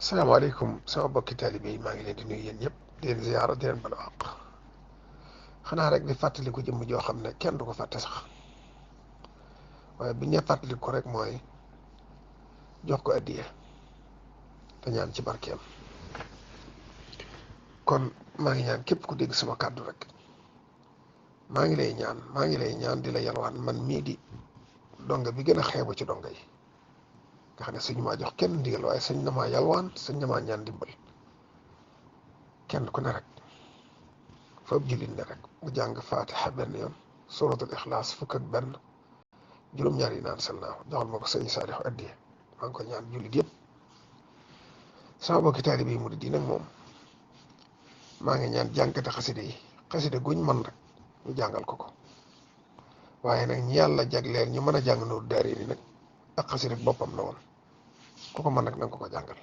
salaamaaleykum sama bokki taalibe yi maa ngi leen di nuyu yéen ñëpp di leen ziyaara di leen balu àq xanaa rek di fàttaliku jëmm joo xam ne kenn du ko fàtte sax waaye bi ñu fàttaliku ko rek mooy jox ko addiya te ñaan ci barkeem. kon maa ngi ñaan képp ku dégg sama kàddu rek maa ngi lay ñaan di la yalwaan man mii di donga bi gën a xeebu ci donga yi nga xam ne suñu maa jox kenn ndigal waaye sañ na maa yalwaan sañ na maa ñaan dimbal kenn ku ne rek foofu jullit ne rek mu jàng faatixa benn yoon suratul ixlaas fukk ak benn juróom-ñaar yi naan sel naaw joxal ma ko sëñ Saalixu addiya maa ngi ko ñaan jullit yëpp. sama bokki taalibe yi mu di nag moom maa ngi ñaan jànkate xaside guñ man rek ñu jàngal ko waaye nag ñi yàlla jagleel ñu mën a jàng Nuuru Daarayni nag ak xaside boppam la woon ku ko mën nag nanga ko jàngal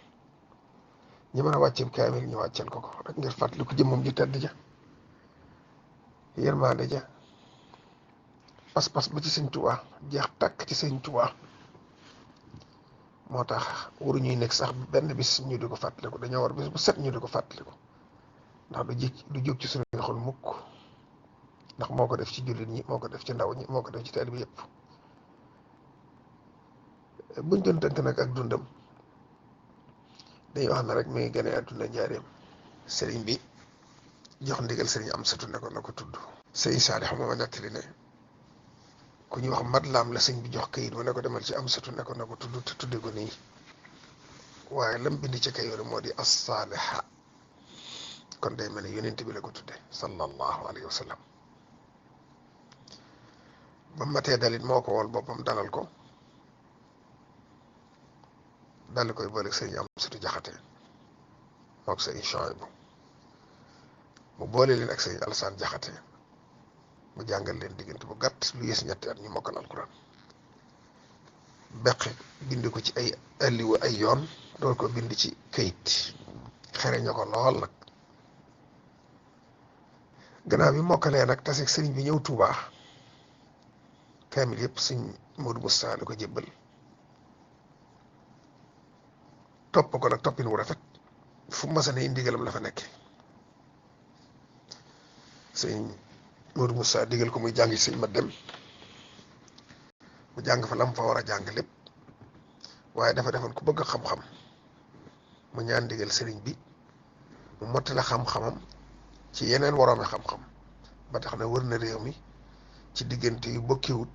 ñi mën a wàcceeb kaamil ñu wàcceel ko rek ngir fàttali ko jëmmam ju tedd ja yërmaande ja pas-pas ba ci sëñ Tuubaa jeex tàkk ci sëñ Tuubaa moo tax waruñuy nekk sax benn bis ñu di ko fàttaliku dañoo war bis bu set ñu di ko fàttaliku ndax du jóg ci suñu xol mukk ndax moo ko def ci jullit ñi moo ko def ci ndaw ñi moo ko def ci taalibe bi yëpp. buñ doon tënk nag ak dundam dañuy wax ne rek mi ngi gën a àdduna njaareem sëriñ bi jox ndigal sëriñ Amsatu ne ko na ko tudd. sëriñ Saalix moo ma nettali ne ku ñuy wax mat laam la sëñ bi jox kayit mu ne ko demal ci Amsatu ne ko na ko tudd te tudde ko nii waaye lam bind ci kayit moo di as-saaliha kon day mel ne yonent bi la ko tudde sallallahu alayhi wa sallam. ba matee dalit moo ko wool boppam dalal ko dal koy boole sëriñ Amsatu Jaxate mook sëriñ Suhaybu mu boole leen ak sëriñ Alasaan Jaxate mu jàngal leen diggante bu gàtt lu yées ñetti at ñu mokkal alquran beqi bind ko ci ay alliwa ay yoon door ko bind ci kayit xereña ko lool nag. gannaaw bi mokkalee nag taseeg sëriñ bi ñëw Tuubaa kaamil yëpp sëñ Moodu Musaa la ko jébbal topp ko nag toppin wu rafet fu masa ne ndigalam la fa nekk sëñ Moodu Musaa digal ko muy jàng ci sëñ ma dem mu jàng fa lam fa war a jàng lépp waaye dafa defoon ku bëgg xam-xam mu ñaan ndigal sëriñ bi mu mottale xam-xamam ci yeneen woroomi xam-xam ba tax na wër na réew mi ci diggante yu bokkiwut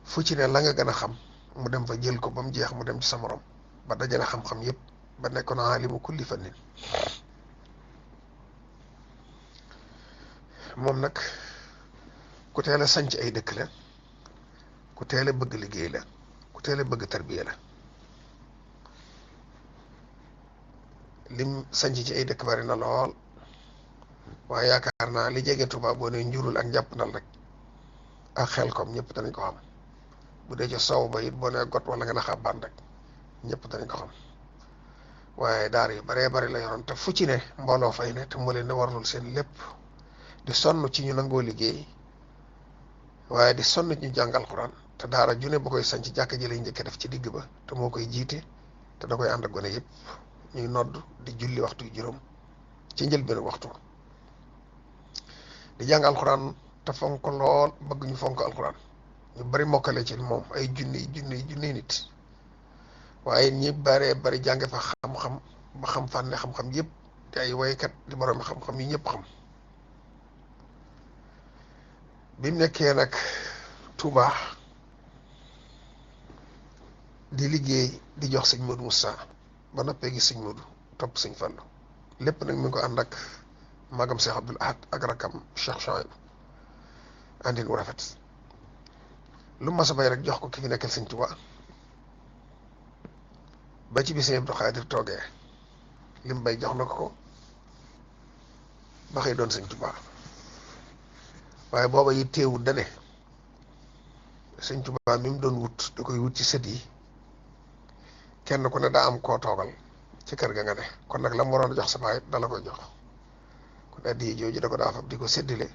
fu ci ne la nga gën a xam mu dem fa jël ko ba mu jeex mu dem ci sa morom ba dajale xam-xam yépp ba nekkoon aalimu kulli fannin. moom nag ku teel a sanc ay dëkk la ku teel a bëgg liggéey la ku teel a bëgg tarbiya la. lim sanc ci ay dëkk bari na lool waaye yaakaar naa li jege Tuubaa boo ne njurul ak njàppandal rek ak xel kom ñëpp danañ ko xam bu dee ca sow ba it boo ne got wala nga na xàbbaan rek ñëpp danañ ko xam waaye daara yu baree bari la yoroon te fu ci ne mbooloo fay ne te moo leen di warlul seen lépp di sonn ci ñu nangoo liggéey waaye di sonn ci ñu jàng alxuraan te daara ju ne ba koy sanc jàkka ji lay njëkk def ci digg ba te moo koy jiite te da koy ànd ak gone yëpp ñuy nodd di julli waxtu yu juróom ci njëlbéenu waxtu di jàng alxuraan te fonk ko lool bëgg ñu fonk alxuraan ñu bari mokkale ci moom ay junni nit waaye ñi baree bari jànge fa xam-xam ba xam fànne xam-xam yëpp te ay waykat di boroomi xam-xam yi ñëpp xam. bi mu nekkee nag Touba di liggéey di jox sëñ Modou Moussa ba noppee gi sëñ Modou topp sëñ Fallu lépp nag mi ngi ko ànd ak magam Cheikh Abdoul Ahad ak rakam Cheikh Chouaib àndin wu rafet lu mas a bay rek jox ko ki fi nekkal sëñ Touba ba ci bi sëñ Abdou Khadir toogee lim bay jox na ko ba xëy doon sëñ Touba waaye booba yi teewul dane sëñ Touba mi mu doon wut da koy wut ci sët yi kenn ku ne daa am koo toogal ci kër ga nga ne kon nag la mu waroon a jox sa baay dala koy jox kon addiya jooju da ko daa fab di ko séddale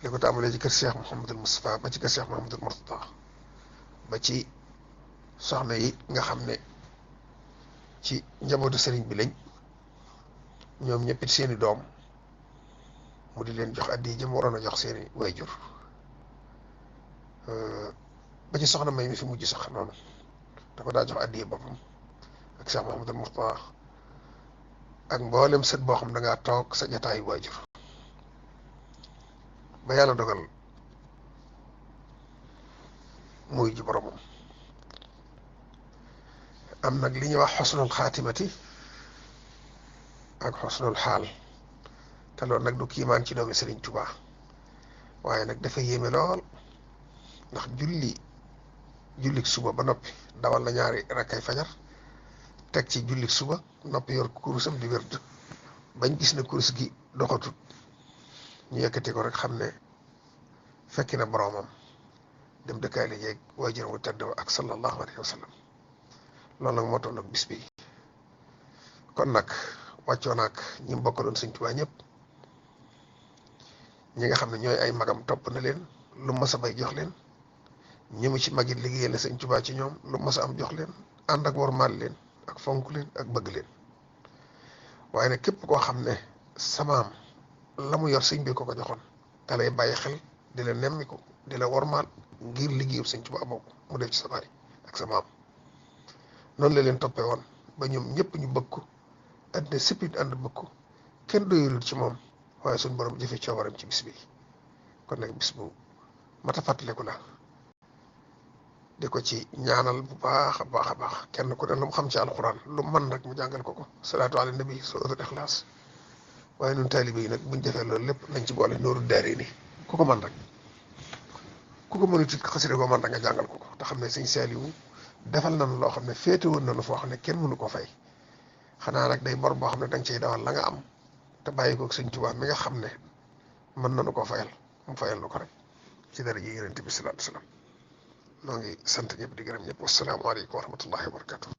li ko tàmbalee ci kër Cheikh Mouhamadul Moustapha ba ci kër Cheikh Mouhamadul Mourtada ba ci soxna yi nga xam ne ci njabootu sëriñ bi lañ ñoom ñëppit seeni doom mu di leen jox addi jëm waroon a jox seeni wayjur ba ci soxna May mi fi mujj sax noonu da ko daa jox addi boppam ak Cheikh Mouhamadul Moustapha ak mboolem sët boo xam da ngaa toog sa jataayu waajur ba yàlla dogal muy ji boromam am nag li ñuy wax xosnul xaatimati ak xosnul xaal te loolu nag du kiimaan ci doomi Sëriñ Tuubaa waaye nag dafa yéeme lool ndax jullik suba ba noppi dawal na ñaari rakkay fajar teg ci jullik suba noppi yor kurusam di wérd bañ gis ne kurus gi doxatut ñu yëkkati ko rek xam ne fekki na boroomam dem dëkkaay li jeeg waajuram wu tedd ak sallallahu alayhi wa sallam loolu nag moo toll ak bis bi kon nag wàccoo naag ñi mbokk doon Sëñ Tuubaa ñëpp ñi nga xam ne ñooy ay magam topp na leen lu mas a bay jox leen ñi mu ci magit liggéeyal na Sëñ Tuubaa ci ñoom lu mas a am jox leen ànd ak wormaal leen ak fonk leen ak bëgg leen waaye nag képp koo xam ne samaam la mu yor sëñ bi ko joxoon da lay bàyyi xel di la nemmiku di la wormaal ngir liggéeyu Sëñ Tuubaa boobu mu def ci sa baay ak sa maam noonu la leen toppee woon ba ñoom ñëpp ñu bëgg ko àddina sëppit ànd bëgg ko kenn doyulul ci moom waaye suñ borom jëfe coobaram ci bis bi kon nag bis bu mata fàttaliku la di ko ci ñaanal bu baax a baax a baax kenn ku ne lu mu xam ci alxuraan lu man rek mu jàngal ko salaatu ala nabi suratul ixlaas waaye ñun taalibe yi nag buñ defee loolu lépp nañ ci boole nooru daare ni ku ko man rek ku ko mënut it xasida ko man rek nga jàngal ko te xam ne sëñ Saaliwu defal nañu loo xam ne féete woon nañu foo xam ne kenn mënu ko fay xanaa nag day bor boo xam ne danga ciy dawal la nga am te bàyyi ko Sëñ Tuubaa mi nga xam ne mën nañu ko fayal mu fayal nu ko rek ci dara ji Yonent bi sallallahu alayhi wa sallam noo ngi sant ñëpp di gërëm ñëpp wasalaamaaleykum wa rahmatullahi wa barakatu